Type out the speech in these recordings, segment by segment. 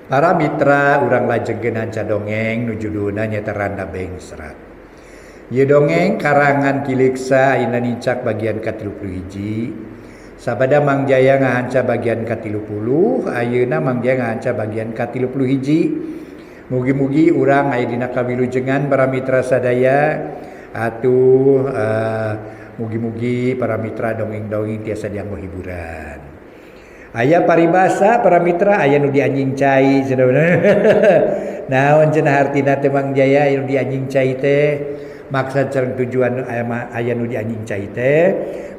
Para mitra urang lajengkeun hanca dongeng nu judulna nyaeta Randa Bengsrat. Ieu dongeng karangan Ki Leuksa ayeuna nincak bagian ka-31. Sabada Mang Jaya ngahanca bagian ka-30, ayeuna Mang Jaya ngahanca bagian ka-31. Mugi-mugi urang aya dina kawilujengan para mitra sadaya atuh mugi-mugi para mitra dongeng-dongeng tiasa dianggo hiburan. Aya paribasa para mitra aya nu dianjing cai cenah. Naon cenah hartina teh Mang Jaya aya nu dianjing cai teh? Maksad sareng tujuan aya nu dianjing cai teh,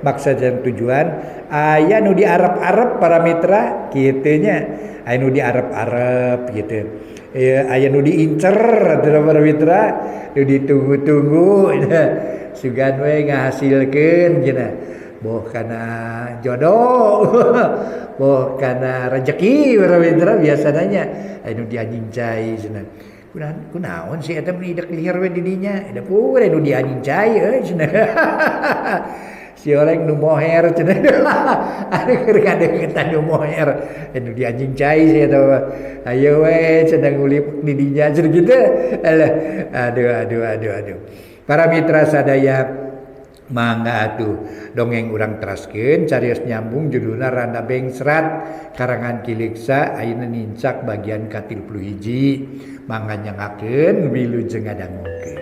maksad sareng tujuan aya nu diarep-arep para mitra kitu nya. Aya nu diarep-arep kitu. Aya nu diincer atuh para mitra, nu ditunggu-tunggu sugan we ngahasilkeun cenah. Boh kana jodoh, boh kana rezeki para mitra biasana nya aya nu dianjing cai cenah. Kunaon sih eta meni idek liher we di dinya, da pure nu dianjing cai euy cenah. Si oleng nu moher cenah. Anu keur ngadeukeutan nu moher, nu dianjing cai sih eta mah. Ayo we cenah ngulip di dinya cenah kitu. Alah, aduh aduh aduh aduh. Para mitra sadaya mangga atuh dongeng urang teraskeun carios nyambung judulna Randa Bengsrat karangan Ki Leuksa ayeuna nincak bagian ka-31. Mangga nyangakeun wilujeng ngadangukeun.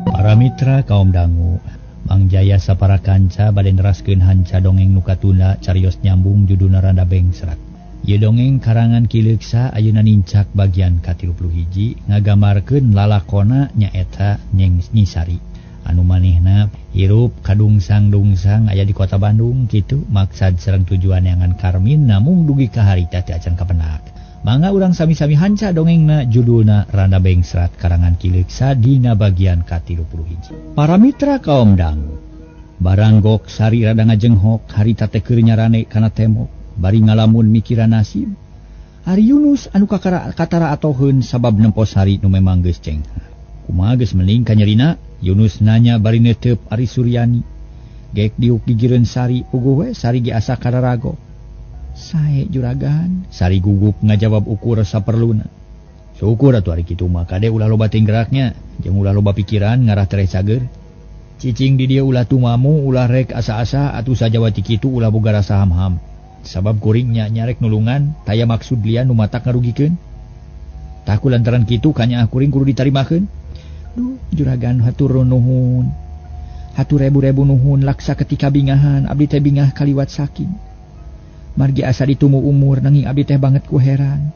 Para mitra kaum dangu, Mang Jaya sapara kanca bade neraskeun hanca dongeng nu katunda carios nyambung judulna Randa Bengsrat. Ieu dongeng karangan Ki Leuksa ayeuna nincak bagian ka-31 ngagambarkeun lalakona nyaeta Nyeng Nyi Sari anu manehna hirup kadungsang-dungsang aya di kota Bandung kitu maksad sareng tujuan neangan Karmin namung dugi ka harita teu acan kapenak. Mangga urang sami-sami hanca dongengna judulna Randa Bengsrat karangan Ki Leuksa dina bagian ka-31. Para mitra kaum dangu, baranggok Sari rada ngajenghok harita teh keur nyarane kana tembok bari ngalamun mikiran nasib. Ari Yunus anu kakara katara atoheun sabab nempo Sari nu memang geus cenghar. Kumaha geus mending ka nyerina? Yunus nanya bari neuteup Ari Suryani. Gek diuk gigireun Sari puguh we Sari ge asa kararago. Sae juragan, Sari gugup ngajawab ukur saperluna. Syukur atuh ari kitu mah kade ulah loba tinggeraknya, jeung ulah loba pikiran ngarah tereh cager. Cicing di dieu ulah tumamu, ulah rek asa-asa atuh sajawati kitu ulah boga rasa ham-ham. Sabab kuringnya nyarek nulungan taya maksud lian nu matak ngarugikeun. Tah ku lantaran kitu kanyaah kuring kudu ditarimakeun. Duh juragan hatur nuhun. Hatur rebu-rebu nuhun laksa ketika bingahan abdi teh bingah kaliwat saking. Margi asa ditumu umur nanging abdi teh banget ku heran.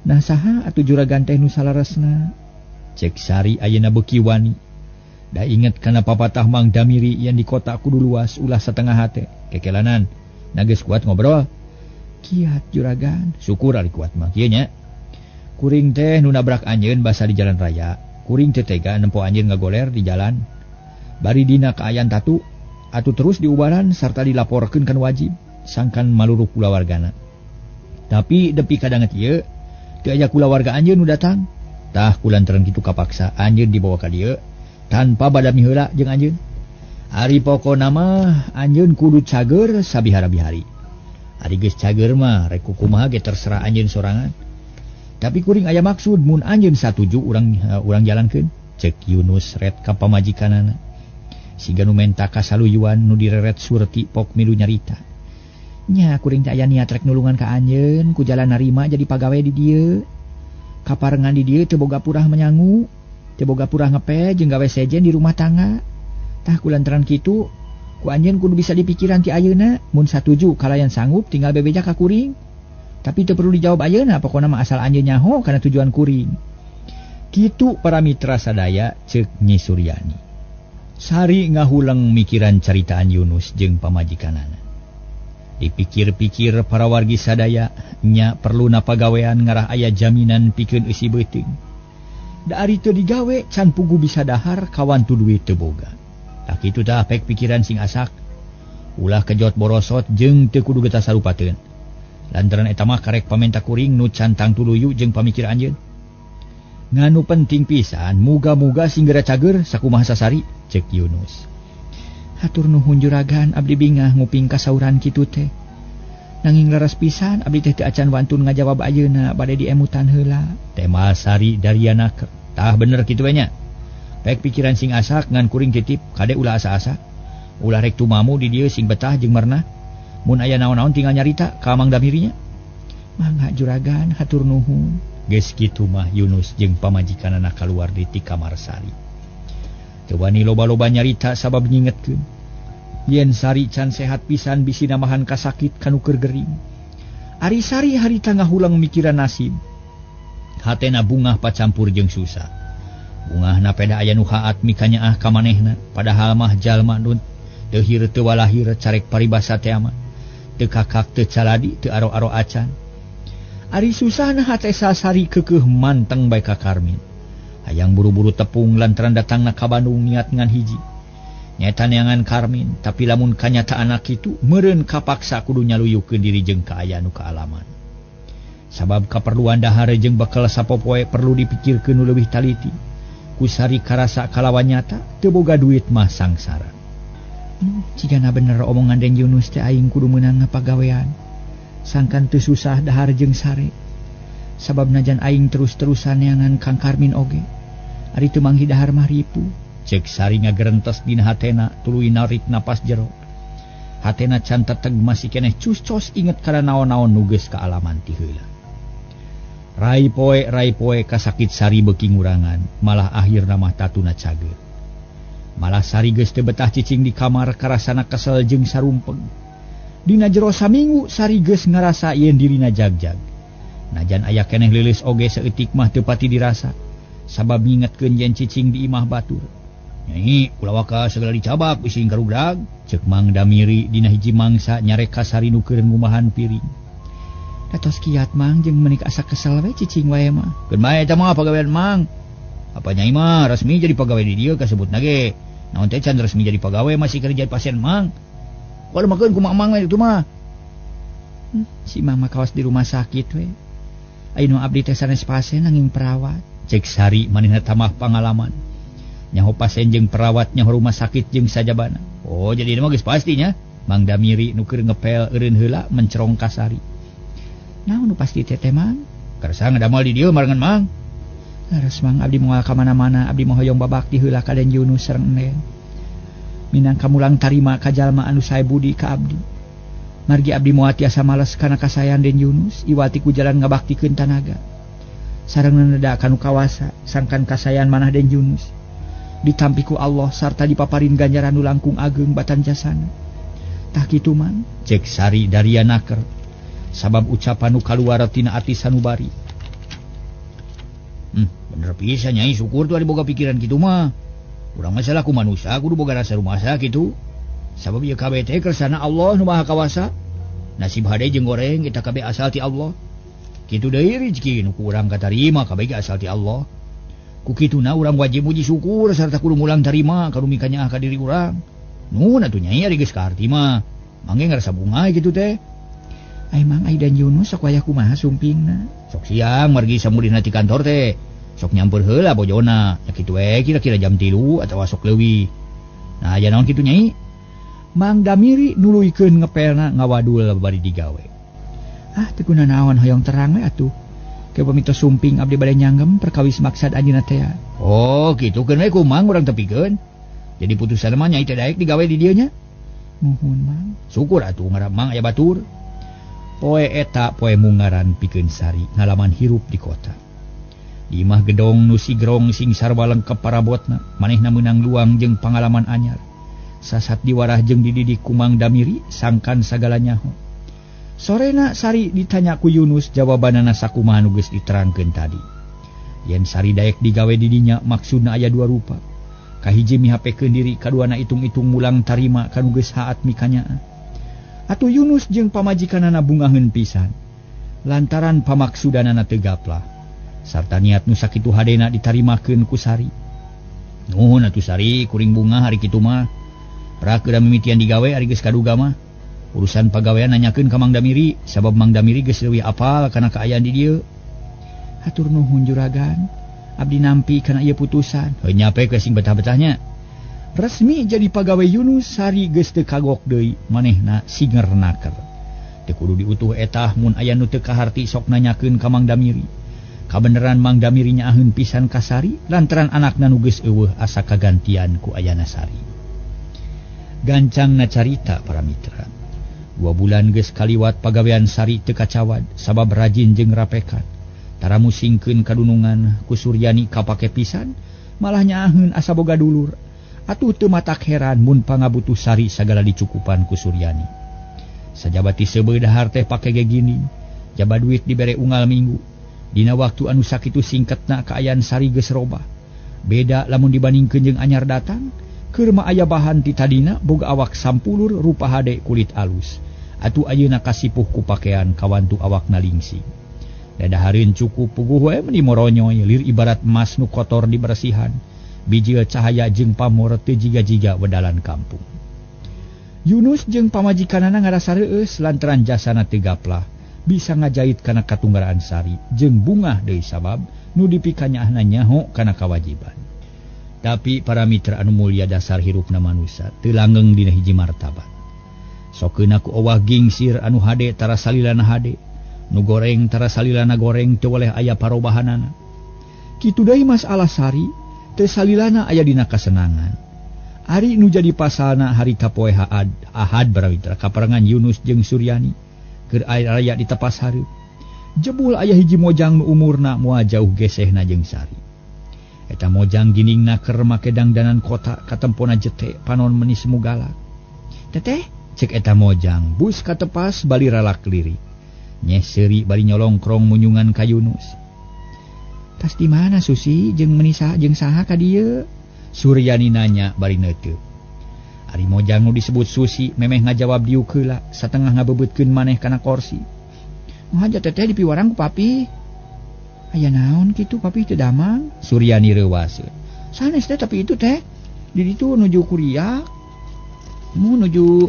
Nah saha atuh juragan teh nu salaresna? Cek Sari ayeuna beuki wani. Da inget kana papatah Mang Damiri yang di kota kudu luas ulah satengah hate. Kekelanan nageus kuat ngobrol. Kiat juragan, syukur ari kuat mah kieu nya. Kuring teh nu nabrak anjeun basa di jalan raya. Kuring teh tega nempo anjeun ngagoler di jalan. Bari dina kaayan tatu atuh terus diubaran sarta dilaporkeun kan wajib sangkan maluruk kulawargana. Tapi depi kadanget ieu teu aya kulawarga anjeun nu datang. Tah kulantaran kitu kapaksa anjeun dibawa ka dieu tanpa badami heula jeung anjeun. Ari pokona mah anjeun kudu cager sabihara-bihari. Ari geus cager mah rek kumaha ge terserah anjeun sorangan. Tapi kuring aya maksud mun anjeun satuju urang jalankeun. Cek Yunus ret ka pamajikanana. Siga nu menta kasaluyuan nu direret Surti pok milu nyarita. Nya kuring teh aya niat rek nulungan ka anjeun ku jalan narima jadi pagawe di dieu. Kaparengan di dieu teu boga purah menyangu, teu boga purah ngepe jeung gawe sejen di rumah tangga. Tah kulantaran kitu ku anjeun kudu bisa dipikiran ti ayeuna mun satuju kalayan sanggup tinggal bebeja ka kuring. Tapi teu perlu dijawab ayeuna pokona mah asal anjeun nyaho kana tujuan kuring. Kitu para mitra sadaya ceuk Nyi Suryani. Sari ngahuleng mikiran caritaan Yunus jeung pamajikanana. Dipikir-pikir para wargi sadaya nya perlu pagawean ngarah aya jaminan pikeun eusi beuteung. Da ari teu digawe can pugu bisa dahar kawantu duit teu boga. Tah kitu tah pek pikiran sing asak. Ulah kejot borosot jeung teu kudu getas sarupateun. Lantaran eta mah karek pamenta kuring nu can tangtu luyu jeung pamikir anjeun. Nganu penting pisan muga-muga singgera cager sakumaha sasari cek Yunus. Hatur nuhun juragan, abdi bingah nguping kasauran kitu teh. Nanging leres pisan abdi teh teu acan wantun ngajawab ayeuna bade diemutan heula. Tema Sari Dariana tah bener kitu we nya. Pek pikiran sing asak ngan kuring titip kade ulah asa-asa. Ulah rek tumamu di dieu sing betah jeung mernah. Mun aya naon-naon tinggal nyarita ka Mang Damirinya. Mangga juragan, hatur nuhun. Geus kitu mah Yunus jeung pamajikanana kaluar di ti kamar Sari. Teu wani loba-loba nyarita sabab nyingetkeun. Yen Sari can sehat pisan bisi namahan kasakit kanu keur gering. Ari Sari harita ngahulang mikiran nasib. Hatena bungah pacampur jeung susah. Bungahna peda aya nu haat mikanyaah ka manehna, padahal mah jalma nu teu hir teu walahir carek paribasa teh mah. Teu kakak teu caladi teu aro-aro acan. Ari susahna hate Sari keukeuh manteng bae ka Karmin. Hayang buru-buru tepung lantaran datangna ka Bandung niat ngan hiji. Nyaeta neangan Karmin, tapi lamun kanyataan kitu meureun kapaksa kudu nyaluyukeun diri jeung kaayaan nu kaalaman. Sabab kaperluan dahar jeung bekal sapopoe perlu dipikirkeun nu leuwih taliti. Ku Sari karasa kalawan nyata teu boga duit mah sangsara. Cigana bener omongan Den Yunus teh aing kudu meunang pagawean. Sangkan teu susah dahar jeung sare. Sabab najan aing terus-terusan neangan Kang Karmin oge. Ari teu manggih dahar mah ripuh. Cek Sari ngagerentes dina hatena tuluy narik napas jero. Hatena can teteg masih keneh cus-cos inget kana naon-naon nu geus kaalaman ti heula. Rai poe kasakit Sari beuki ngurangan, malah akhirna mah tatuna cager. Malah Sari geus teu betah cicing di kamar karasana kesel jeung sarumpeng. Dina jero saminggu Sari geus ngarasa yen dirina jagjag. Najan aya keneh leuleus oge saeutik mah teu pati dirasa, sabab ngingetkeun yen cicing di imah batur. Nyai, ulah waka segala dicabak bisi garugrag. Cek Mang Damiri dina hiji mangsa nyarek ka Sari nu keur ngumahan piring. Datos kiat Mang jeung menik asa kesel we cicing wae mah. Keun bae eta mah pagawean Mang. Apa nyai mah resmi jadi pagawe di dieu kasebutna ge. Naon teh can resmi jadi pagawe masih kerja pasien Mang. Kudu makeun kumaha Mang we itu mah. Si Mang mah kawas di rumah sakit we. Ayeuna abdi teh sanes pasien nanging perawat. Cek Sari manehna tamah pangalaman. Nyaho pasien jeung perawat, nyaho rumah sakit jeung sajabana. Oh, jadi mah geus pastinya. Mang Damiri nu keur ngepel eureun heula mencerong ka Sari. Naon nu pasti teh teh Mang? Karsa ngadamal di dieu marengan Mang. Leres Mang, abdi moal ka mana-mana, abdi mah hoyong babakti heula ka Den Yunus sareng Enden. Minangka mulang tarima ka jalma anu sae budi ka abdi. Margi abdi moal tiasa males kana kasayan Den Yunus, iwati ku jalan ngabaktikeun tanaga. Sareng neda kanu kawasa, sangkan kasayan manah Den Yunus. Ditampi ku Allah sarta dipaparin ganjaran nu langkung ageng batan jasana. Tah kitu Mang. Cek Sari Daria naker. Sabab ucapan nu kaluar tina ati sanubari. Bener pisan nyai, syukur tuh ari boga pikiran kitu mah. Urang mah salaku manusia kudu boga rasa rumasa kitu. Sabab ieu kabeh teh kersana Allah nu Maha Kawasa. Nasib hade jeung goreng kita kabeh asal ti Allah. Kitu deui rezeki nu ku urang katarima kabeh ge asal ti Allah. Ku kituna urang wajib muji syukur sarta kudu mulang tarima ka nu mikanyaah ka diri urang. Nuhun atuh nyai ari geus kaharti mah. Mangge ngarasa bungah kitu teh. Ai Mang ai Dan Yunus sok wayah kumaha sumpingna? Sok siang margi samudina ti kantor teh. Sok nyampeur heula bojona. Nya kitu we kira-kira jam 3 atawa sok leuwih. Nah aya naon kitu nyai? Mang Damiri nuluykeun ngepelna ngawadul bari digawe. Ah teu guna naon hoyong terang we atuh. Ke pamito sumping abdi bade nyanggem perkawis maksad anjeunna teh. Oh, kitu keun we ku Mang urang tepikeun. Jadi putusan mah nyai teh daek digawe di dieu nya. Muhun Mang. Syukur atuh ngarap Mang aya batur. Poe eta poe mungaran pikeun Sari ngalaman hirup di kota. Di imah gedong nu sigrong sing sarwa lengkep parabotna, manehna meunang luang jeung pangalaman anyar. Sasat diwarah jeung dididik ku Mang Damiri sangkan sagala nyaho. Sorena Sari ditanya ku Yunus jawabanana sakumaha nu geus diterangkeun tadi. Yen Sari daek digawe di dinya maksudna aya dua rupa. Kahiji mihapekeun diri, kaduana itung-itung mulang tarima kanu geus haat mikanyaah. Atuh Yunus jeung pamajikanana bungaheun pisan. Lantaran pamaksudanana teu gaplah. Sarta niat nu sakitu hadena ditarimakeun ku Sari. Nuhun atuh Sari, kuring bungah hari kitu mah. Prakeuda mimitian digawe ari geus kaduga mah. Urusan pagawean nanyakeun ka Mang Damiri, sabab Mang Damiri geus leuwih apal kana kaayaan di dieu. Hatur nuhun juragan, abdi nampi kana ieu putusan. Heuh nyape ke sing betah-betahnya. Resmi jadi pagawe Yunus Sari geus teu kagok deui manehna singer naker. Teu kudu diutuh etah mun aya nu teu kaharti sok nanyakeun ka Mang Damiri. Kabeneran Mang Damiri nyaaheun pisan ka Sari lantaran anakna nu geus eueuh asa kagantian ku ayana Sari. Gancangna carita para mitra. 2 bulan geus kaliwat pagawean Sari teu kacawad sabab rajin jeung rapekan. Tara musingkeun kadunungan ku Suryani kapake pisan malah nyaaheun asa boga dulur. Atuh teu matak heran mun pangabutuh Sari sagala dicukupan ku Suryani. Sajabati seubeuh dahar teh pake ge gini, jaba duit dibere unggal minggu. Dina waktu anu sakitu singketna kaayaan Sari geus robah. Beda lamun dibandingkeun jeung anyar datang, keur mah aya bahan ti tadina boga awak sampulur rupa hade kulit alus. Atuh ayeuna kasipuh ku pakean kawantu awakna lingsing. Dadahareun cukup puguh we meni moronyoy lir ibarat emas nu kotor dibersihan. Bijil cahaya jeung pamor teu jiga-jiga wedalan kampung. Yunus jeung pamajikanana ngarasa reueus lantaran jasana teu gaplah bisa ngajait kana katunggaraan Sari jeung bungah deui sabab nu dipikanyaahna nyaho kana kawajiban. Tapi para mitra anu mulia dasar hirupna manusa teu langgeng dina hiji martabat. Sokeuna ku owah gingsir anu hade tara salilana hade, nu goreng tara salilana goreng teu weleh aya parobahanana. Kitu deui masalah Sari teu salilana aya dina kasenangan. Ari nu jadi pasalna harita poe Ahad barawitra kaparengan Yunus jeung Suryani keur aya di tepas hareup. Jebul aya hiji mojang nu umurna moal jauh gesehna jeung Sari. Eta mojang giningna keur make dangdanan kota katempona jete panon meni semu galak. Teteh cek eta mojang bus katepas bali ralak lirik. Nyeh seuri bari nyolongkrong munyungan ka Yunus. Tas di mana Susi jeung menisa jeung saha ka dieu? Suryani nanya bari neuteup. Ari mojang nu disebut Susi memeh ngajawab diuk heula satengah ngabebeutkeun maneh kana korsi. Ngaja teteh dipiwarang ku papi. Aya naon kitu papi teu damang? Suryani reuwaseun. Sanes teh tapi itu teh di ditu nuju kuriak. Mu nuju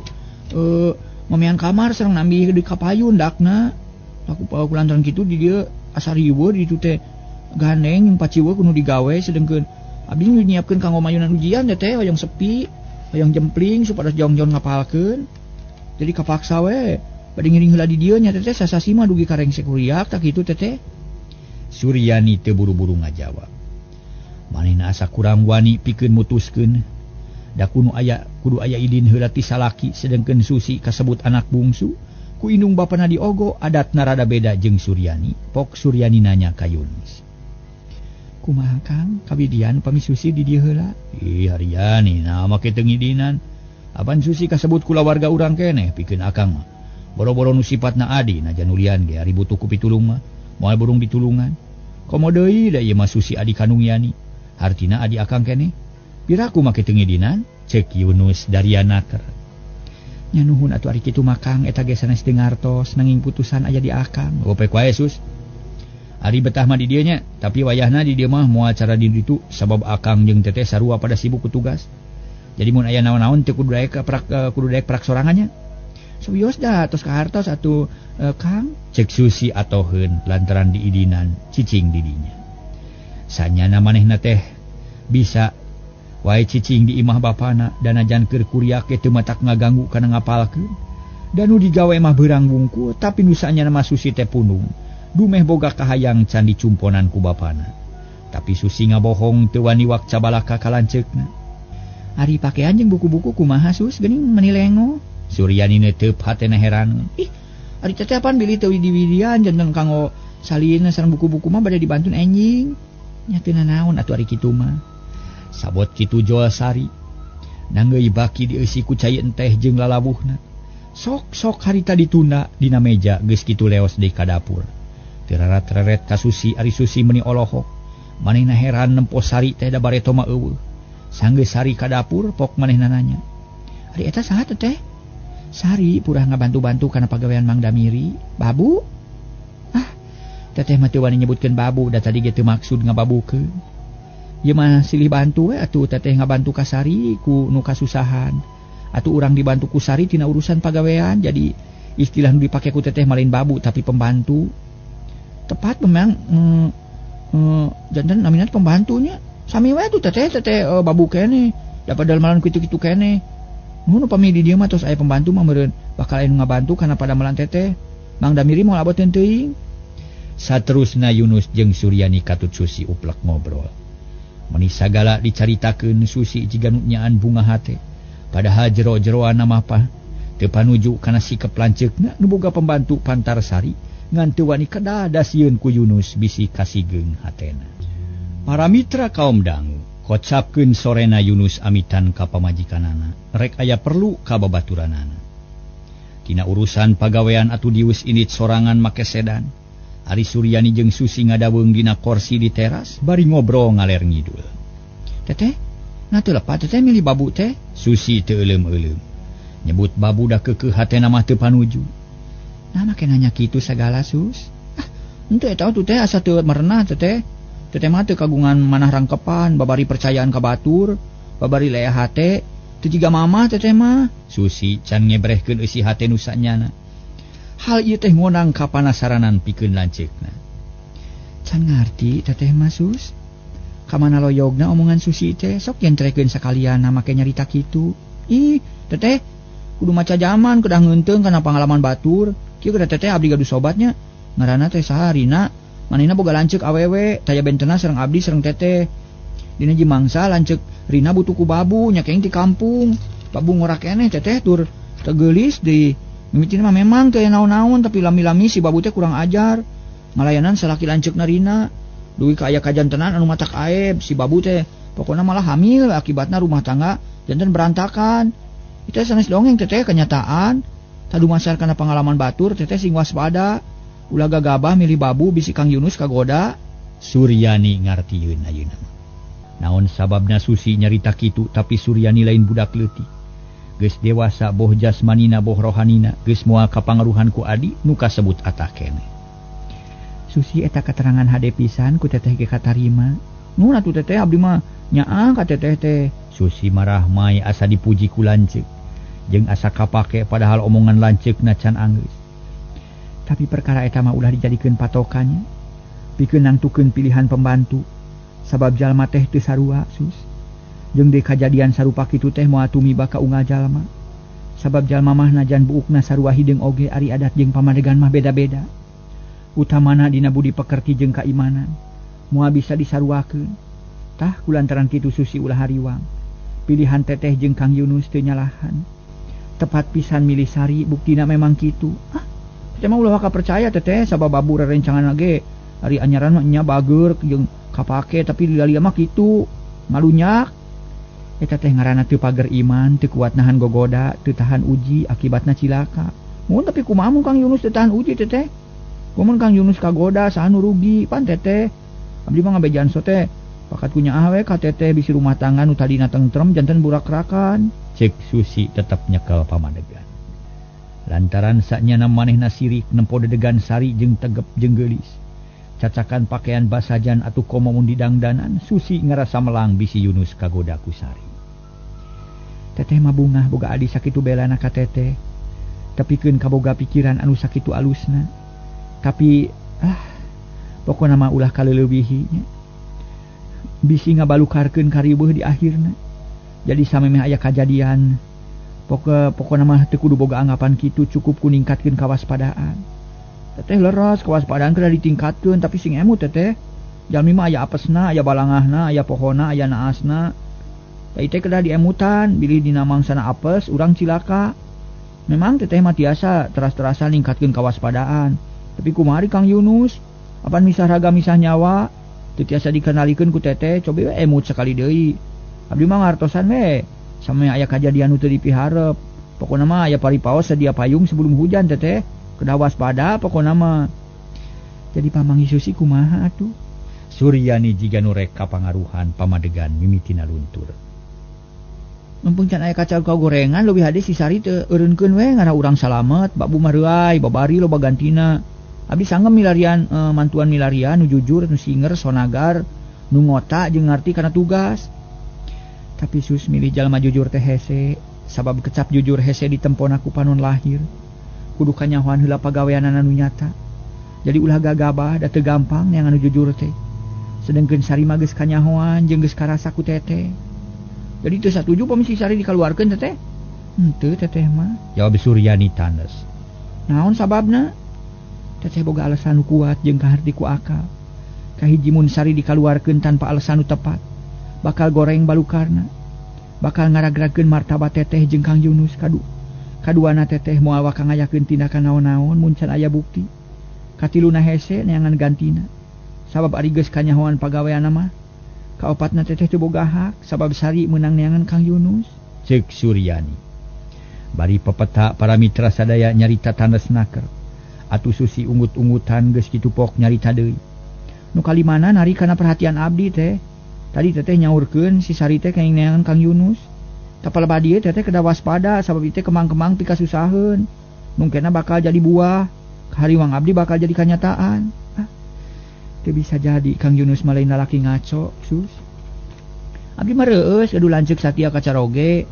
momean kamar sareng nambih di kapayun dakna. Aku kulantaran kitu di dieu asa riweuh di ditu teh gandeng jeung paciweuh kudu digawe sedengkeun abdi nu nyiapkeun kanggo mayunan ujian teh hoyong sepi, hoyong jempling supados jongjon ngapalkeun. Jadi kapaksa we bade ngiring heula di dieu nya teteh sasasi mah dugi ka rengsek kuriak tak kitu teteh. Suryani teu buru-buru ngajawab. Manehna asa kurang wani pikeun mutuskeun. Da kudu aya idin heula ti salaki sedengkeun Susi kasebut anak bungsu. Ku indung bapana diogo adatna rada beda jeung Suryani. Pok Suryani nanya ka Yunus. Kumaha Kang, kawidian pami Susi di dieu heula? Ih Haryani, nah make teu ngidinan. Apan Susi kasebut kulawarga urang keneh pikeun akang mah. Boro-boro nu sipatna adi najan ulian ge ari butuh ku pitulung mah. Moal burung ditulungan. Komo deui da ieu mah Susi adi kandung Yani. Hartina adi akang keneh. Piraku make teu ngidinan? Cek Yunus dariana ker. Nya nuhun atuh ari kitu mah Kang, eta ge sanes teu ngartos nanging putusan aya di akang. Gopek wae Sus. Ari betah mah di dieu nya, tapi wayahna di dieu mah moal cara di ditu sabab akang jeung teteh sarua pada sibuk ku tugas. Jadi mun aya naon-naon teu kudu daek kudu daek prak sorangan nya. Sawios da tos kahartos atuh Kang, cek Susi atoheun lantaran diidinan cicing di dinya. Sanyana manehna teh bisa wae cicing di imah bapana danajan keur kuriak ge teu matak ngaganggu kana ngapalkeun. Da nu digawe mah beurang wungkul tapi nu sanyana mah Susi teh punung. Dumeh boga kahayang can dicumponan ku bapana. Tapi Susi ngabohong teu wani wak cabalaka ka lanceukna. Ari pakean jeung buku-buku kumaha Sus geuning meni lengo? Suryani neuteup hatena heran. Ih, ari teteh apan bilih teu widi-widian janten kanggo salina sareng buku-buku mah bade dibantun enjing. Nya teu nanaon atuh ari kitu mah. Sabot kitu jual Sari. Nanggeuy baki dieusi ku cai enteh jeung lalawuhna. Sok-sok harita ditunda dina meja geus kitu leos deui ka dapur. Terarat-reret ka Susi ari Susi meni olohok. Manehna heran nempo Sari teh da bareto mah eueuh. Sanggeus Sari ka dapur pok manehna nanya. Ari eta saha teteh? Sari purah ngabantu-bantu kana pagawean Mang Damiri. Babu? Ah, teteh mah teu wani nyebutkeun babu da tadi ge teu maksud ngababukeun. Ieu mah silih bantu we atuh teteh ngabantu ka Sari ku nu kasusahan. Atuh urang dibantu ku Sari tina urusan pagawean jadi istilah nu dipake ku teteh mah lain babu tapi pembantu. Tepat memang janten namina pembantunya. Sami we atuh teteh babu keneh. Da padamelan kitu-kitu keneh. Nuhun upami di dieu mah tos aya pembantu mah meureun bakal aya nu ngabantu kana padamelan teteh. Mang Damiri moal aboteun teuing. Saterusna Yunus jeung Suryani katut Susi uplek ngobrol. Meni sagala dicaritakeun Susi jiga nu nyaan bunga hate. Padahal jero-jeroan mah pah teu panuju kana sikep lanceukna nu boga pembantu pantar sari ngan teu wani kadada sieun ku Yunus bisi kasigeung hatena. Para mitra kaum dangu, kocapkeun sorena Yunus amitan ka pamajikanana, rek aya perlu ka babaturanana. Tina urusan pagawean atuh dius indit sorangan make sedan. Ari Suryani jeung Susi ngadaweung dina korsi di teras bari ngobrol ngaler ngidul. Teteh, nah teu lepat teteh milih babu teh. Susi teu euleum-euleum. Nyebut babu da keukeuh hatena mah teu panuju. Nah make nanya kitu sagala Sus. Ah, henteu eta tuh teh asa teu merenah teteh. Teteh mah teu kagungan manah rangkepan, babari percayaan ka batur, babari leah hate, teu jiga mama teteh mah. Susi can ngebrehkeun eusi hate nu sanyana. Hal ieu teh ngonang ka panasaranan pikeun lanceukna. Can ngarti teteh mah Sus. Kamana loyogna omongan Susi teh sok jentrekeun sakalian make nyarita kitu. Ih, teteh kudu maca jaman kedah ngeunteung kana pangalaman batur. Kieu kedah teteh abdi gaduh sobatnya. Ngaranna teh saha Rina. Manehna boga lanceuk awewe, taya bentena sareng abdi sareng teteh. Dina ji mangsa lanceuk Rina butuh ku babu nya keng di kampung. Babu ngorak keneh teteh tur teu geulis deui. Mimitina mah memang teu naon-naon tapi lami-lami si babu teh kurang ajar. Ngalayanan salaki lanceukna Rina. Dugi ka aya kajantenan anu matak aib si babu teh. Pokona malah hamil akibatna rumah tangga janten berantakan. Itu sanes dongeng teteh kenyataan. Tadumasar kana pengalaman batur teteh sing waspada. Ulah gagabah milih babu bisi Kang Yunus kagoda. Suryani ngartieun ayeuna. Naon sababna Susi nyarita kitu tapi Suryani lain budak leutik. Geus dewasa boh jasmanina boh rohanina geus moal kapangaruhan ku adi nu kasebut atah keneh. Susi eta keterangan hade pisan ku teteh ge katarima. Nuhun atuh teteh abdi mah nyaah ka teteh teh. Susi marah mai asa dipuji ku lanceuk jeung asa kapake padahal omongan lanceukna can anggeus. Tapi perkara eta mah ulah dijadikeun patokannya. Pikeun nangtukeun pilihan pembantu. Sabab jalma teh teu sarua Sus. Jeung deui kajadian sarupa kitu teh moal tumiba ka unggal jalma. Sabab jalma mah najan buukna sarua hideung oge ari adat jeung pamadegan mah beda-beda. Utamana dina budi pekerti jeung kaimanan. Moal bisa disaruakeun. Tah kulantaran kitu Susi ulah hariwang. Pilihan teteh jeung Kang Yunus teu nyalahan. Tepat pisan milih Sari buktina memang kitu. Ah, teteh mah ulah waka percaya teteh sabab babu rerencangan ge ari anyaran mah nya bageur jeung kapake tapi lilia mah kitu ngalunyak. Eta teh ngaranna teu pager iman, teu kuat nahan gogoda, teu tahan uji akibatna cilaka. Mun tapi kumaha mun Kang Yunus teu tahan uji teteh? Kumun Kang Yunus kagoda saha nu rugi pan teteh. Abdi mah ngabejaan so teh pakat ku nyaah we ka teteh bisi rumah tangga nu tadina tentrem janten burakrakan. Cek Susi tetep nyekel pamadegan. Lantaran saknyana manehna sirik nempo dedegan Sari jeung tegep jeung geulis. Cacakan pakaian basajan atuh komo mun didangdanan, Susi ngarasa melang bisi Yunus kagoda ku Sari. Teteh mah bungah boga adi sakitu belana ka teteh. Tepikeun kaboga pikiran anu sakitu alusna. Tapi pokona mah ulah kaleulewihi nya. Bisi ngabalukarkeun kariweuh di akhirna. Jadi samemeh aya kajadian. Pokona mah teu kudu boga anggapan kitu, cukup ku ningkatkeun kawaspadaan. Teteh leres kewaspadaan kedah ditingkatkeun tapi sing emut teteh. Jalmi mah aya apesna, aya balangahna, aya pohona, aya naasna. Teh teh kedah diemutan, bilih dina mangsana apes urang cilaka. Memang teteh mah tiasa teras-terasan ningkatkeun kawaspadaan. Tapi kumaha Kang Yunus? Apan misah raga misah nyawa? Teu tiasa dikenalikeun ku teteh, cobi we emut sakali deui. Abdi mah ngartosan we. Samemeh aya kajadian nu teu dipiharep. Pokona mah aya paripaos sedia payung sebelum hujan teteh. Kedah waspada pokona mah. Jadi pamangi Susi kumaha atuh? Suryani jiga nu rek kapangaruhan pamadegan mimitina luntur. Mumpung can aya kacau ka gorengan leuwih hade si Sari teu eureunkeun we ngarah urang salamet, babu mah reuay, babari loba gantina. Abdi sanggem milarian mantuan milarian nu jujur, nu singer, sonagar, nu ngota jeung ngarti kana tugas. Tapi Sus milih jalma jujur teh hese, sabab kecap jujur hese ditempona ku panon lahir. Kudu kanyahoan heula pagaweanana nu nyata. Jadi ulah gagabah da teu gampang yang anu jujur teh. Sedengkeun Sari mah geus kanyahoan jeung geus karasa ku teteh. Jadi teu satuju pami si Sari dikaluarkeun teteh? Henteu teteh mah. Jawab Suryani tandes. Naon sababna? Teteh boga alasan nu kuat jeung kaharti ku akal. Kahiji mun Sari dikaluarkeun tanpa alasan nu tepat, bakal goreng balukarna. Bakal ngaragrakeun martabat teteh jeung Kang Yunus kadu. Kaduana teteh moal waka ngayakeun tindakan naon-naon mun can aya bukti. Katiluna hese neangan gantina. Sabab ari geus kanyahoan pagaweanna mah. Kaopatna teteh teu boga hak sabab Sari meunang neangan Kang Yunus. Ceuk Suryani. Bari pepeta para mitra sadaya nyarita tandes naker. Atuh Susi ungut-ungutan geus kitu pok nyarita deui. Nu kalimana nari kana perhatian abdi teh. Tadi teteh nyaurkeun si Sari teh kenging neangan Kang Yunus. Tapal badieu teteh kedah waspada sabab ieu teh kemang-kemang pikasusaheun. Mungkinna bakal jadi buah. Hariwang abdi bakal jadi kanyataan. Ah, teu bisa jadi Kang Yunus mah lain lalaki ngaco, Sus. Abdi mah reueus gaduh lanceuk satia ka caroge.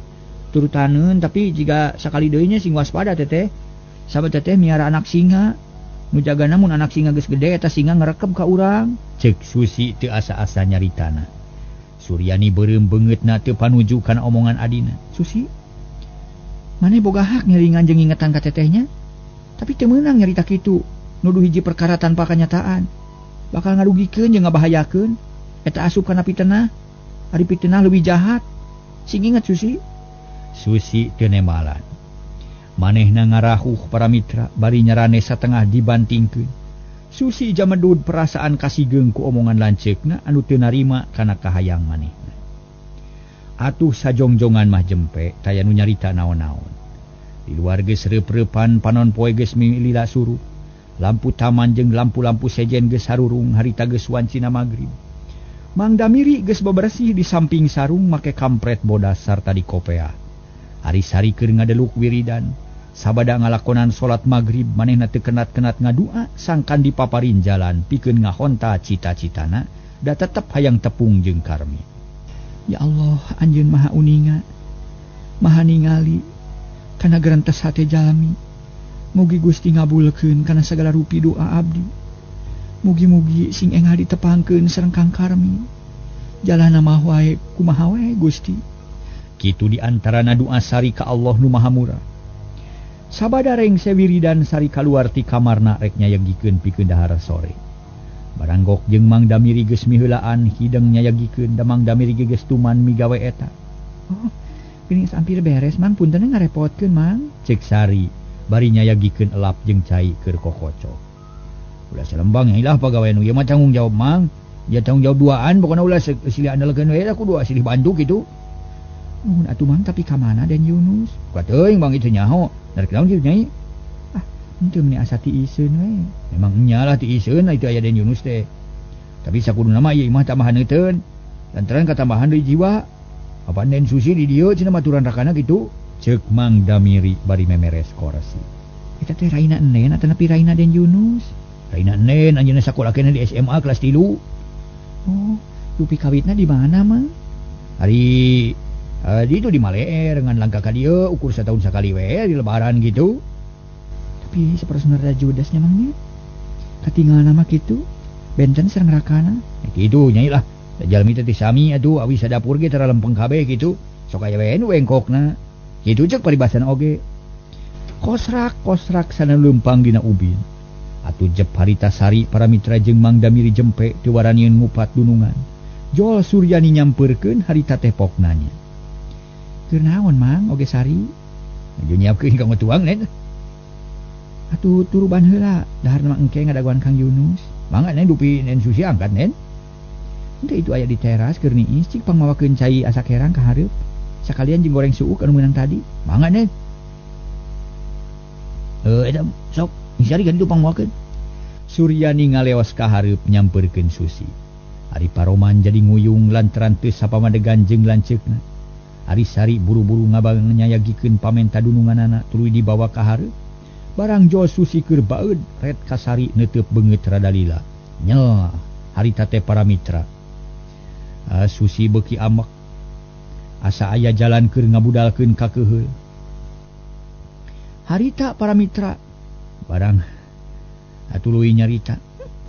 Turutaneun tapi jika sakali deui nya sing waspada teteh. Sabab teteh miara anak singa. Nu jagana mun anak singa geus gede eta singa ngerekeb ka urang. Ceuk Susi teu asa-asa nyaritana. Suryani beureum beungeutna teu panuju kana omongan adina. Susi, maneh boga hak ngiringan jeung ngingetan ka tetehnya? Tapi teu meunang nyarita kitu, nuduh hiji perkara tanpa kenyataan. Bakal ngarugikeun jeung ngabahayakeun. Eta asup kana pitenah. Ari pitenah leuwih jahat. Sing inget Susi. Susi teu nembalan. Manehna ngarahuh para mitra bari nyarane satengah dibantingkeun. Susi jamedud perasaan kasigeung ku omongan lanceukna anu teu narima kana kahayang manehna. Atuh sajongjongan mah jempe taya nu nyarita naon-naon. Di luar geus reup-reupan panon poe geus milila surup. Lampu taman jeung lampu-lampu sejen geus harurung harita geus wancina magrib. Mang Damiri geus bebersih di samping sarung make kampret bodas sarta dikopea. Ari Sari keur ngadeluk wiridan. Sabada ngalakonan salat magrib manehna teu kenat-kenat ngadua sangkan dipaparin jalan pikeun ngahonta cita-citana da tetep hayang tepung jeung Karmi. Ya Allah, anjeun maha uninga, maha ningali kana gerentes hate jalmi. Mugi Gusti ngabulkeun kana sagala rupi doa abdi. Mugi-mugi sing engal ditepangkeun sareng Kang Karmi. Jalana mah wae kumaha wae Gusti. Kitu di antarana doa Sari ka Allah nu Maha Murah. Sabada rengse wiridan Sari kaluar ti kamarna rek nyayagikeun pikeun dahar sore. Baranggok jeung Mang Damiri geus miheulaan hideng nyayagikeun da Mang Damiri geus tuman migawe eta. Oh, geuning hampir beres Mang, punten ngarepotkeun Mang. Ceuk Sari bari nyayagikeun elap jeung cai keur kokocok. Ulah salembang ilah pagawean nu ieu mah tanggung jawab Mang. Ya tanggung jawab duaan pokona ulah silih andalkeun we ku dua silih bantu kitu. Nuhun atuh Mang, tapi ka mana Den Yunus? Ka teuing Bang itu nyaho. Narek naon kitu nyai? Ah, henteu meuni asa tiiseun we. Memang nya lah tiiseun itu aya Den Yunus teh. Tapi sakuduna mah ieu imah tambahan heuteun. Lantaran katambahan deui jiwa. Apa Den Susi di dieu cenah maturan rakana kitu? Ceuk Mang Damiri bari memeres korsi. Eta teh raina enen atanapi raina Den Yunus? Raina enen anjeunna sakola keneh di SMA kelas 3. Oh, dupi kawitna di mana Mang? Ari di itu di Maleer ngan langkah ka dieu ukur satahun sakali we di lebaran gitu. Tapi saperosna rada judasnya Mang nya. Katinggalna mah kitu, benten sareng rakana. Kitu nyai lah. Jalmi teh sami atuh awi sadapur ge tara lempeng kabeh kitu. Sok aya we nu engkokna. Kitu ceuk paribasan oge. Kosrak-kosrak sana leumpang dina ubin. Atuh jep harita Sari para mitra jeung Mang Damiri jempe teu waranieun ngupat dunungan. Jol Suryani nyampeurkeun harita teh pok nanya. Keur naon Mang oge Sari? Nuju nyiapkeun ka tuang nen. Atuh turuban heula, dahar mah engke ngadaguan Kang Yunus. Mangga nen dupi nen Susi angkat nen. Henteu itu aya di teras keur niis cik pangmawakeun cai asa kerang ka hareup. Sakalian jeung goreng suuk anu meunang tadi. Mangga nen. Eta sok Sari kan itu pangmawakeun. Suryani ngaleos ka hareup nyampeurkeun Susi. Ari Paroman jadi nguyung lantaran teu sapamadegan jeung lanceukna. Ari Sari buru-buru ngabang nyayagikeun pamenta dununganana tuluy dibawa ka hareup. Barang jo Susi keur baeud ret ka Sari neuteup beungeut rada lila. Nyel harita teh para mitra. Susi beuki amek. Asa aya jalan keur ngabudalkeun ka keuheul. Harita para mitra barang tuluy nyarita.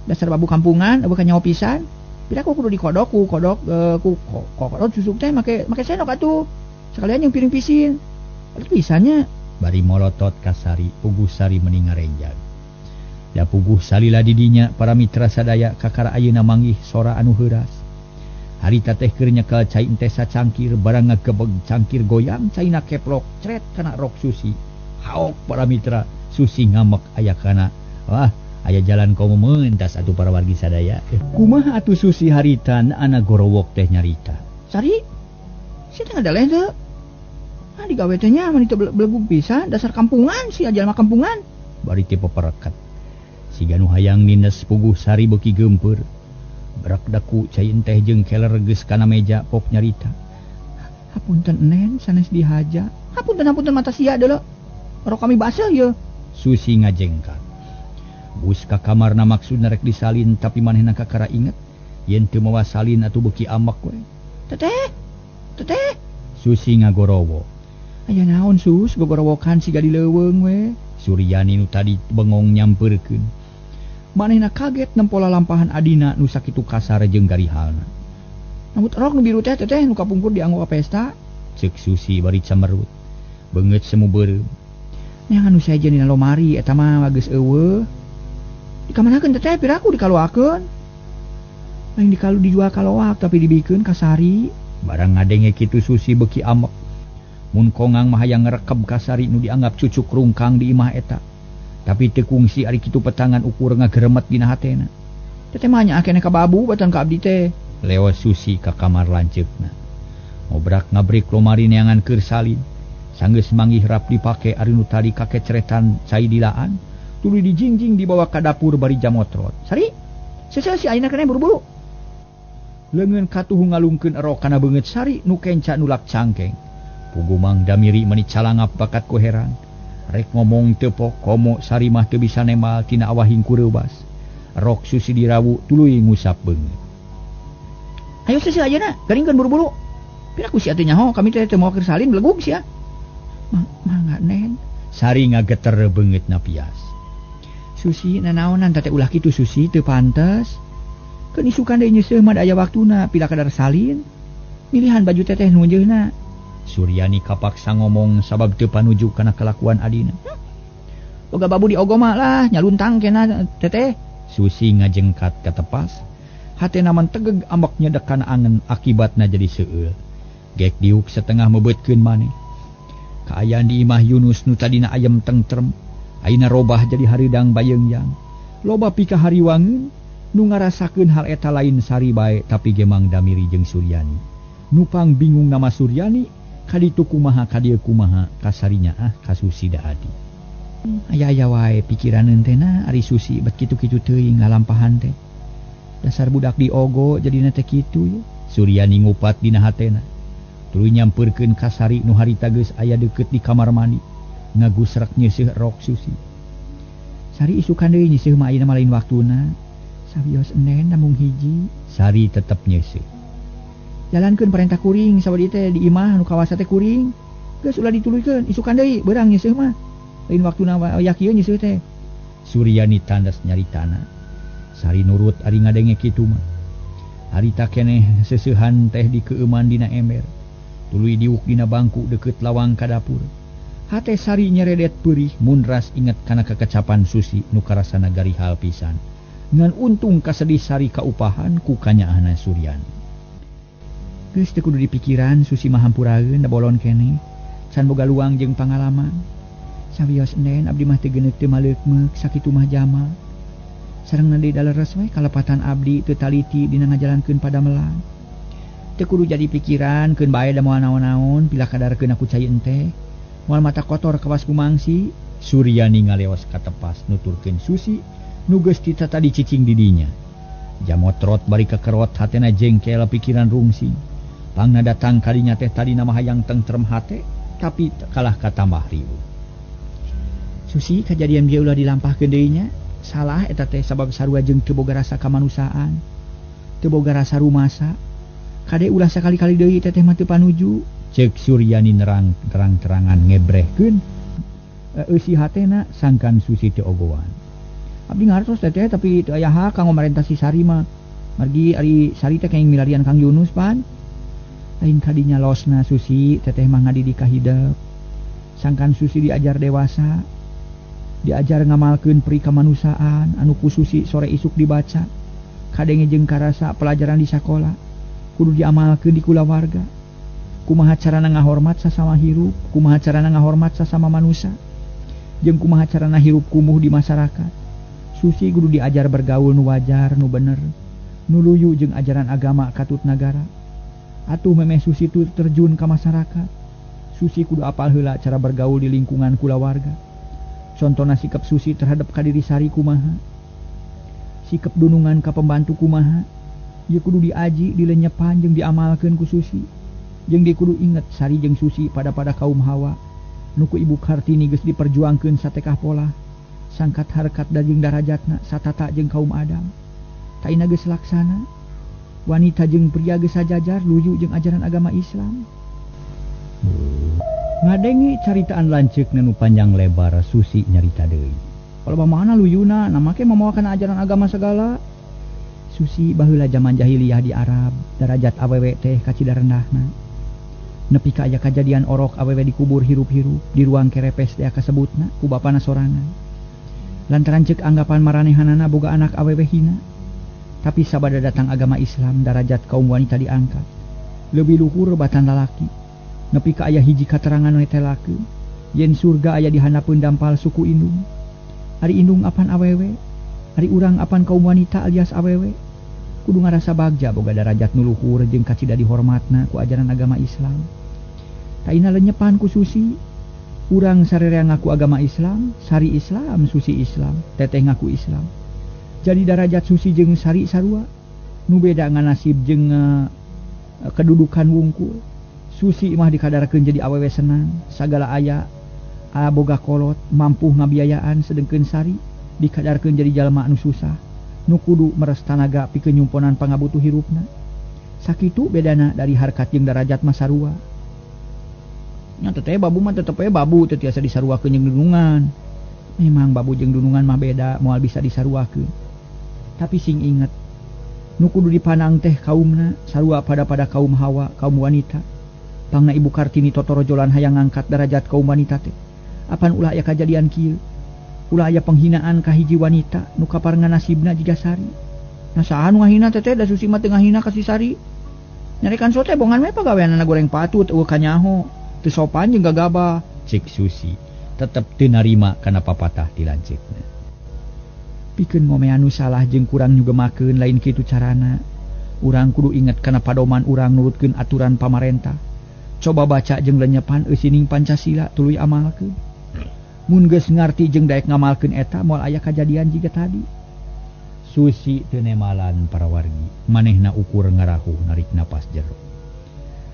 Dasar babu kampungan, eueuh kanyaho pisan. Pira ku kudu dikodok ku kodok ku kodok susuk teh make make sendok atuh. Sekalian yang piring pisin. Atuh pisannya bari molotot ka Sari, puguh Sari meni ngarenjag. Da puguh salila didinya para mitra sadaya kakara ayeuna manggih sora anu heuras. Harita teh keur nyekel cai teh sacangkir barang ngagebeg cangkir goyang caina keplok cret kana rok Susi. Haok para mitra, Susi ngamek aya kana. Wah, aya jalan komo mentas atuh para wargi sadaya. Kumaha atuh Susi haritan ana gorowok teh nyarita. Sari, sia teh ngadaleh teu? Ah digawe teh nya mani teu belegug pisan, dasar kampungan sia jalma kampungan. Bari teh peperekat. Siga nu hayang nines puguh Sari beuki geumpeur. Berak daku cai teh jeung keler geus kana meja pok nyarita. Hapunten nen sanes dihaja. Hapunten hapunten mata sia deuleu. Rok kami baseuh ye. Susi ngajengkak. Bus ka kamarna maksudna rek disalin tapi manehna kakara inget yen teu mawa salin atuh beuki ambek we. Teteh. Teteh. Susi ngagorowo. Aya naon Sus gogorowokan siga di leuweung we. Suryani nu tadi bengong nyampeurkeun. Manehna kaget nempola lampahan adina nu sakitu kasar jeung garihalna. Nambut rok nu biru teh teteh nu kapungkur dianggo ka pesta. Ceuk Susi bari camerut. Beungeut semu beureum. Neangan nu sejen dina lomari eta mah geus eueuh. Dikamanakeun teteh piraku dikaluakeun. Lain dikalu dijual ka loak tapi dibikeun ka Sari. Barang ngadenge kitu Susi beuki ambek. Mun kongang mah hayang ngerekeb ka Sari nu dianggap cucuk rungkang di imah eta. Tapi teu kungsi ari kitu petangan ukur ngageremet dina hatena. Teteh mah nya akene ka babu batan ka abdi teh. Leos Susi ka kamar lanceukna. Ngobrak ngabrik lomari neangan keur salin. Sanggeus manggih rap dipake ari nu tadi kakeceretan cai dilaan, tuluy dijingjing dibawa ka dapur bari jamotrot. Sari, seseh si ayeuna keneh buru-buru. Leungeun katuhu ngalungkeun erok kana beungeut Sari nu kenca nulak cangkeng. Puguh Mang Damiri meni calangap bakat ku heran. Rek ngomong teu pok komo Sari mah teu bisa nemal tina awahing kureubas. Rok Susi dirawu tuluy ngusap beungeut. Ayo seseh ayeuna, garingkeun buru-buru. Piraku sia teh nyaho kami teh teu mawa keur salin belegug sia. Mangga nen. Sari ngageter beungeutna pias. Susi nanaonan teh ulah kitu Susi teu pantes. Keun isukan deui nyeuseuh mah da aya waktuna pila kadar salin. Milihan baju teteh nu njeuna. Suryani kapaksa ngomong sabab teu panuju kana kalakuan adina. Boga babu diogo mah lah nyaluntang kena teteh. Susi ngajengkat ka tepas. Hatena mantegeg ambek nyedek kana angen akibatna jadi seueul. Gek diuk setengah mebeutkeun maneh. Kaayaan di imah Yunus nu tadina ayem tengtrem, ayeuna robah jadi hareudang bayeungyang. Loba pikahariwangeun nu ngarasakeun hal eta lain Sari bae tapi ge Mang Damiri jeung Suryani. Nupang bingung nama Suryani, kaditu kumaha kadieu kumaha kasarinya ah ka Susi da adi. Aya-aya wae pikiraneun teh na ari Susi bet kitu-kitu teuing ngalampahan teh. Dasar budak diogo jadina teh kitu ye. Suryani ngupat dina hatena. Tuluy nyampeurkeun ka Sari nu harita geus aya deukeut di kamar mandi. Ngagusrek nyeuseuh rok Susi. Sari isukan deui nyeuseuh mah ayeuna mah lain waktuna. Sawios enen namung hiji. Sari tetep nyeuseuh. Jalankeun parentah kuring sabadi teh di imah nu kawasa teh kuring. Geus ulah dituluykeun isukan deui beurang nyeuseuh mah. Lain waktuna aya kieu nyeuseuh teh. Suryani tandas nyaritana. Sari nurut ari ngadenge kitu mah. Harita keneh seuseuhan teh dikeueuman dina ember. Tuluy diuk dina bangku deukeut lawang ka dapur. Hate Sari nyeredet peurih mun ras inget kana kekecapan Susi nu karasana garihal pisan. Ngan untung kasedih Sari kaupahan ku kanyaahna Suryani. Geus teu kudu dipikiran Susi mah hampuraeun da bolon keneh. Can boga luang jeung pangalaman. Sawios enen abdi mah teu geuneuk teu maleukmeuk sakitu mah jama. Sareng deui daleres we kalepatan abdi teu taliti dina ngajalankeun padamelan. Teu kudu jadi pikiran keun bae da moal naon-naon pila kadarkeun aku cai enteh. Moal mata kotor kawas kumangsi. Suryani ngaleos katepas nuturkeun Susi nu geus tita tadi cicing di dinya. Jamotrot bari kekerot hatena jengkel pikiran rungsing. Pangna datang kadinya teh tadina mah hayang tengtrem hate tapi kalah katambah riweuh. Susi kajadian bieu ulah dilampahkeun deui nya. Salah eta teh sabab sarua jeung teu boga rasa kamanusiaan. Teu boga rasa rumasa. Kade ulah sakali-kali deui teteh mah teu panuju. Ceuk Suryani nerang terang-terangan ngebrehkeun eusi hatena sangkan Susi teu ogoan. Abdi ngartos teteh tapi teu aya hak kanggo marentah si Sari mah. Margi ari Sari teh kenging milarian Kang Yunus pan. Lain kadinya losna Susi teteh mah ngadidik ka hidep. Sangkan Susi diajar dewasa, diajar ngamalkeun peri kamanusiaan anu ku Susi sore isuk dibaca. Kadenge jeung karasa pelajaran di sakola kudu diamalkeun di kulawarga. Kumaha carana ngahormat sasama hirup, kumaha carana ngahormat sasama manusia, jeung kumaha carana hirup kumuh di masyarakat. Susi kudu diajar bergaul nu wajar, nu bener, nu luyu jeung ajaran agama katut nagara. Atuh memeh Susi tu terjun ka masyarakat. Susi kudu apal heula cara bergaul di lingkungan kulawarga. Contona sikap Susi terhadap ka diri Sari kumaha, sikap dunungan ka pembantu kumaha. Ieu kudu diaji, dilenyepan jeung diamalkeun ku Susi. Jeung di kudu inget Sari jeung Susi pada-pada kaum Hawa nu ku Ibu Kartini geus diperjuangkeun satekah pola sangkat harkat da jeung darajatna satata jeung kaum Adam. Taina geus laksana wanita jeung pria geus sajajar luyu jeung ajaran agama Islam. Ngadenge caritaan lanceukna nu panjang lebar Susi nyarita deui. Kalau mana luyuna na make mamawa kana ajaran agama segala. Susi baheula zaman jahiliyah di Arab darajat awewe teh kacida rendahna. Nepi ka aya kajadian orok awewe dikubur hirup-hirup di ruang kerepes teh kasebutna ku bapana sorangan. Lantaran ceuk anggapan maranehanana boga anak awewe hina. Tapi sabada datang agama Islam darajat kaum wanita diangkat lebih luhur batan lalaki. Nepi ka aya hiji katerangan we telakeun yen surga aya di handapeun dampal suku indung. Ari indung apan awewe, ari urang apan kaum wanita alias awewe. Kudu ngarasa bagja boga darajat nu luhur jeung kacida dihormatna ku ajaran agama Islam. Taina lenyepan ku Susi. Urang sarerea ngaku agama Islam, Sari Islam, Susi Islam, teteh ngaku Islam. Jadi darajat Susi jeung Sari sarua. Nu beda ngan nasib jeung kedudukan wungkul. Susi mah dikadarkeun jadi awewe senang, sagala aya, boga kolot, mampu ngabiayaan, sedengkeun Sari dikadarkeun jadi jalma anu susah, nu kudu meres tanaga pikeun nyumponan pangabutuh hirupna. Sakitu bedana dari harkat jeung darajat mah sarua. Nya teteh babu mah tetep we babu teu tiasa disaruakeun jeung dunungan. Memang babu jeung dunungan mah beda, moal bisa disaruakeun. Tapi sing inget, nu kudu dipanang teh kaumna sarua pada-pada kaum Hawa, kaum wanita. Pangna Ibu Kartini totorojolan hayang ngangkat darajat kaum wanita teh. Apan ulah aya kajadian kieu? Ulah aya penghinaan ka hiji wanita nu kaparengan nasibna jiga Sari. Nah saha nu ngahina teteh da Susi mah teu ngahina ka si Sari. Nyarekan sote bongan we pagaweanana goreng patut eueuh kanyaho. Teu sopan jeung gagabah. Cek Susi tetep teu narima kana papatah ti lanceukna. Pikeun ngomean nu salah jeung kurang nyugemakeun lain kitu carana. Urang kudu inget kana padoman urang nurutkeun aturan pamarentah. Coba baca jeung lenyepan eusining Pancasila tuluy amalkeun. Mun geus ngarti jeung daek ngamalkeun eta moal aya kajadian jiga tadi. Susi teu nemalan parawargi, manehna ukur ngarahuh narik napas jero.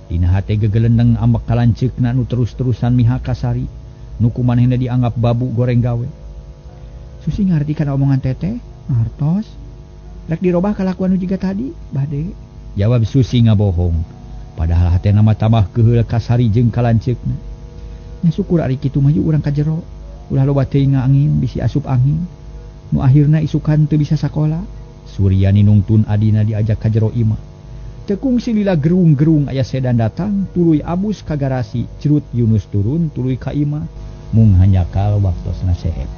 Dina hate gegelendeng ambek ka lanceukna nu terus-terusan mihak ka Sari, nu ku manehna dianggap babu goreng gawe. Susi ngarti kana omongan teteh, ngartos. Rek dirobah kalakuan nu jiga tadi, bade. Jawab Susi ngabohong. Padahal hatena mah tambah keuheul ka Sari jeung ka lanceukna. Nya syukur ari kitu mah urang ka jero. Ulah loba teuing angin bisi asup angin. Nu akhirna isukan teu bisa sakola. Suryani nungtun adina diajak ka jero imah. Teu kungsi lila gerung-gerung aya sedan datang, tuluy abus ka garasi, cerut Yunus turun tuluy ka imah. Mung hanjakal waktosna sehet.